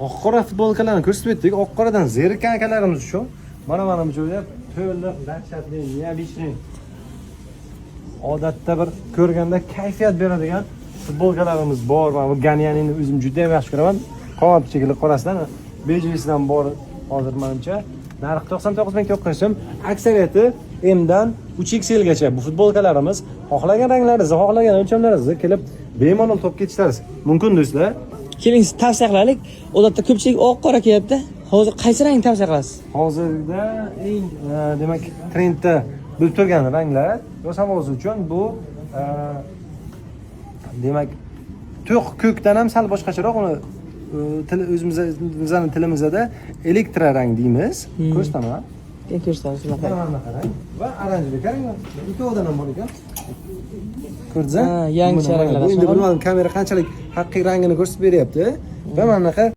Oq qora futbolkalarni ko'rsatib o'tdik. Oq qoradan zerikkan akalarimiz uchun mana bu joyda to'liq, dahshatli, необычный, odatda bir ko'rganda kayfiyat beradigan futbolkalarimiz bor. Mana bu Ganyanini o'zim juda ham yaxshi ko'raman. Qolmabdi shekilli, qorasidan, bejevisidan bor hozir manimcha. Narxi 99 900 so'm. Aksariyati M dan 3 XL gacha bu futbolkalarimiz. Xohlagan ranglaringizni, xohlagan o'lchamlaringizni kelib bemalol topib ketishlaringiz mumkin, do'stlar. Keling, siz tavsiya qilaylik. Odatda ko'pchilik oq qora kiyapti. Hozir qaysi rangni tavsiya qilasiz? Hozirda eng demak, trendda bo'lib turgan ranglar yoz havosi uchun bu demak, to'q ko'kdan ham sal boshqacharoq, uni til o'zimizni tilimizda elektro rang deymiz. Ko'rsataman. Keyin ko'rsatamiz shunaqa. Mana bunaqa rang va оранжевый. Qarang, ikkovidan ham bor ekan, ko'rdingiz? Ha, yangicha Mana, ranglar. bu endi bilmadim, kamera qanchalik haqiqiy rangini ko'rsatib beryapti va mana bunaqa.